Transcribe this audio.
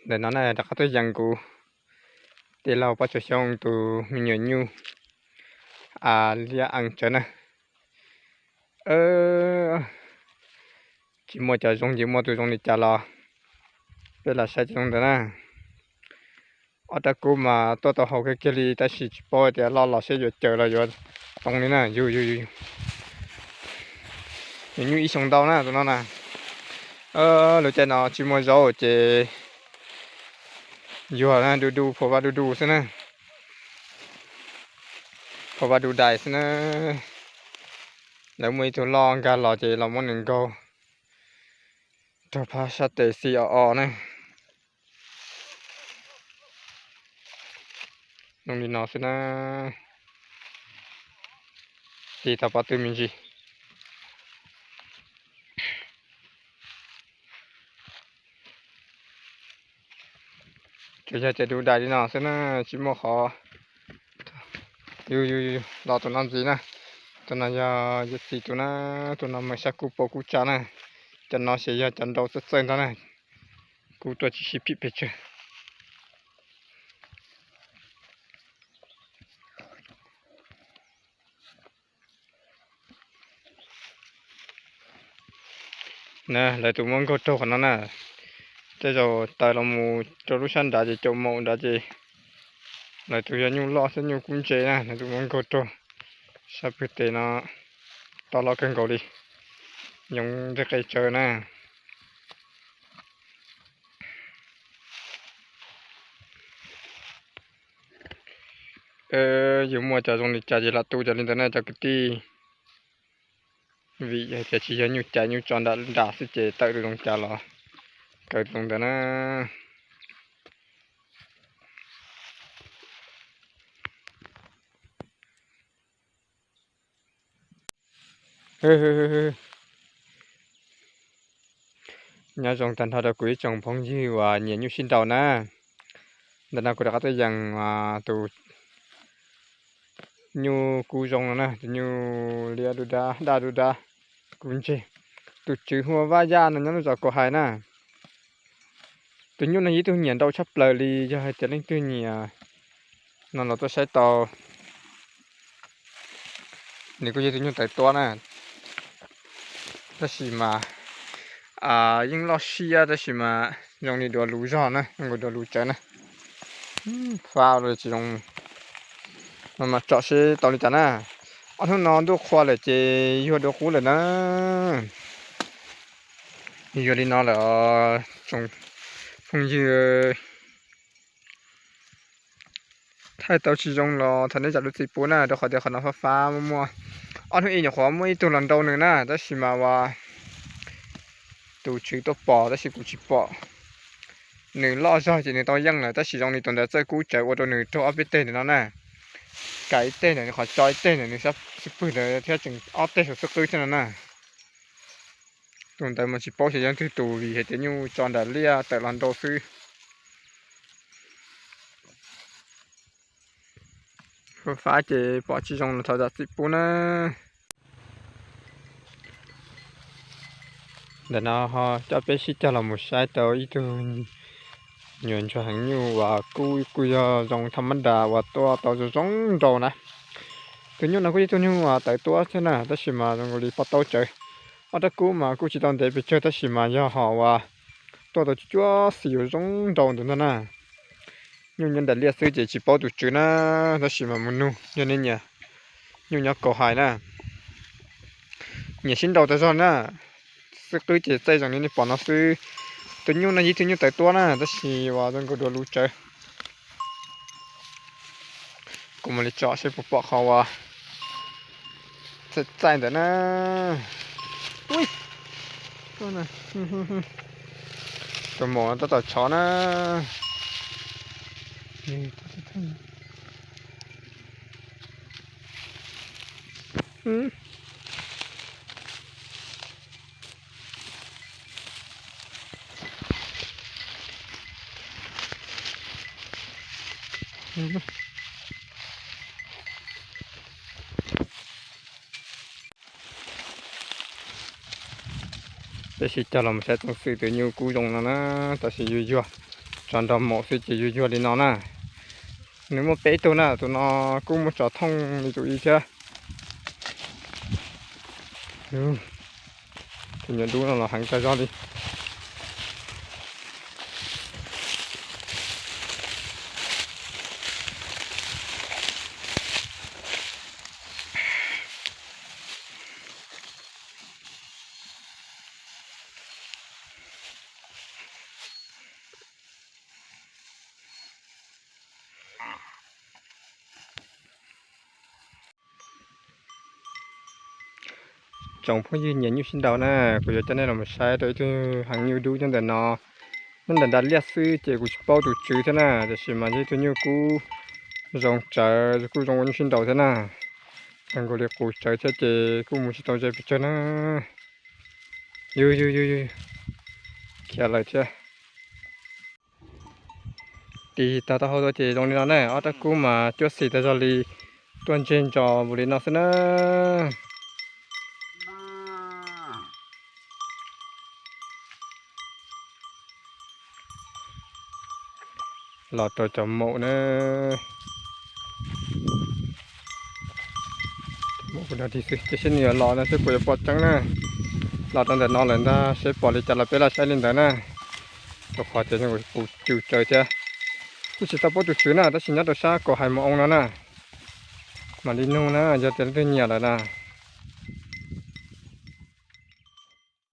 Ntawm no na rov qab tuaj yees kuv tij laug Paj Tsawg Xyooj tus me nyuam nyuj liab ees tsawv na. Tsis muaj cov zoo ces muaj tus zoo li cas los peb los saib cov zoo ntawd na. Ob rab kub mas tuaj tau haus kiag kiag li tab sis tsis paub tias loj los seb yuav cawm los yuav too li na. Yus, yus, yus, yus nyuj ib xyoo ntau na tus no na. Lub caij no tsis muaj zaub ces yuag na, du du, phua vaj du du xwb na. Phua vaj du dais xwb na. Lawv muaj ib tug loj nkag los ces los muab nws nkaug rau phab sab tes xi o o na. Zoo li no xwb na. Xi tau pov tw me ntsis. Tsuas yog cov du dais li no xwb na, tsis muaj qhov. Yus, yus, yus, los tus no ntxiv na. Tus no yog yus txiv tus na. Tus no mas sab kub pua kub tsa na. Cov no ces yog cov nrau txawj txawj ntag na. Kub tuaj tsis sib phim pes tsawg. Na lawv tus muab nkaug raug qhov no na. Tej zaum taws los mus rau lub sab nrad ces caum maum nrad ces lawv tus yog nyuj loj thiab nyuj kub ntse na, lawv tus muab nkaug raug sab pwg tes no. Tau loj kawg nkaus li, yoov nteg qe tsawv na. Yus muaj cov zoo li cas ces lam tu cov li ntawd na cov kwv tij. Vim hais tias tsis yog nyuj caiv nyuj tso nram nram xwb ces tawm tus zoo cas los kaw tus zoo ntawd na. Nyob zoo tag nrho rau kuv ib tsoom phooj ywg uas nyiam nyuj sib nraus na. Ntawm no kuv rov qab tuaj yees tus nyuj kub zoo no na, tus nyuj liab dub dab daj dub dab kub ntseg. Tus tswv hu ua Vaj Yaj no nyob lub zos Kaus Hais na. Tus nyuj no yog ib tug nyiam nraus tshaj plaws li, yog hais tias leej twg nyiam no los tuaj saib tau. Nws kuj yog tus nyuj tawv tuab na, tab sis mas yeej loj siab tab sis mas zoo li duav luv zog na, zoo li duav luv tsawv na. Fab tsis zoo, mas tsom seb tau li cas na. Ob hnub no ntuj qhua lawm ces yuag dua qub lawm na. Yuag li no lawm tsoom phooj ywg. Thaij tau tsis zoo los thov nej zam lub txim pub na, rau qhov tias qhov no fab fab muaj muaj. Ob hnub ib nyuam qhuav muaj ib tug los nrau nws na, tab sis mas uas tus tswv tuaj pom tab sis kuv tsis pom. Nws loj zog ces nws tau yeej lawm, tab sis zoo li tus ntawd txawj kub tsawv ua rau nws raug ob peb teg ntawm no na. Kav ib teg ntawm nws qhov tso ib teg ntawm nws sab xub pwg ntawd thiab tseem ob teg saum xub qwb thiab no na. Tus ntawd mas tsis paub xyov yog twg tus vim hais tias nyuj tso nram liaj tawm los nrau xwb. Fab fab ces pom tsis zoo los thov zam txim pub na. Ntawm no ho coj peb sib cog los mus saib tau ib tug nyuam ntsuag heev nyuj uas kuj kuj yog zoo thaj mab das uas tuaj tau zoo zoo nraus na. Tus nyuj no kuj yog ib tug nyuj uas tawv tuab thiab na, tab sis mas zoo nkaus li pob taub tsawv. Ob rab kub mas kuj tsis tau ntev pes tsawg tab sis mas yog ho uas tuaj tau cuab xim uas zoo nraus ntawd ntag na. Nyuj nyob nram liaj xwb ces tsis paub tus tswv na, tab sis mas mus nug yog nej nyiam nyuj nyob Kaus Hais na. Nyiam sib nraus tas zog na. Xub qwb ces txaij zoo li nej pom no xwb. Tus nyuj no yog ib tug nyuj tawv tuab na, tab sis uas zoo nkaus duav luv tsawv. Kuv mam li tsom seb puas pom qhov uas txaij txaij ntawd na. Tus maum no tab tom tshov na. Peb sib cog los mus saib txoov xwm tus nyuj kub zoo no na, tam sim yuag yuag. Tso nrog maum xwb ces yuag yuag li no na. Nws muaj peb tug na, tus no kuj muaj tso thooj li tus ib thiab. Tus nyuam dub no los heev tag zog li. Tsoom phooj ywg nyiam nyuj sib nraus na, kuv yuav coj nej los saib rau ib tug heev nyuj dub nyob ntawm no. Nyob ntawm nram liaj xwb ces kuv tsis paub tus tswv thiab na, tiam sis mas yog ib tug nyuj kub zoo tsawv kuj zoo ua nyuj sib nraus thiab na. Zoo nkaus li qus tsawv thiab ces kuj mus tsis tau ze pes tsawg na. Yus yus yus yus, khiav lawm thiab. Tig tag taub hau tuaj ces zoo li no na, ob rab kub mas cuab xis tag zog li, tuaj ntseg ntsos npaum li no xwb na. Los rau cov maum na. Maum kuv dog dig xwb ces seb nws yuav los no seb puas yuav pom tseeb na. Los rau ntawm no lawm ntag, seb pom li cas los peb los saib li ntawd na. Rau qhov tias kuv cus tsawv thiab. Kuj tsis tau paub tus tswv na, tab sis nyob rau sab kaum hais mos oo no na. Mam li nug na, yog tias leej twg nyiam lawm na,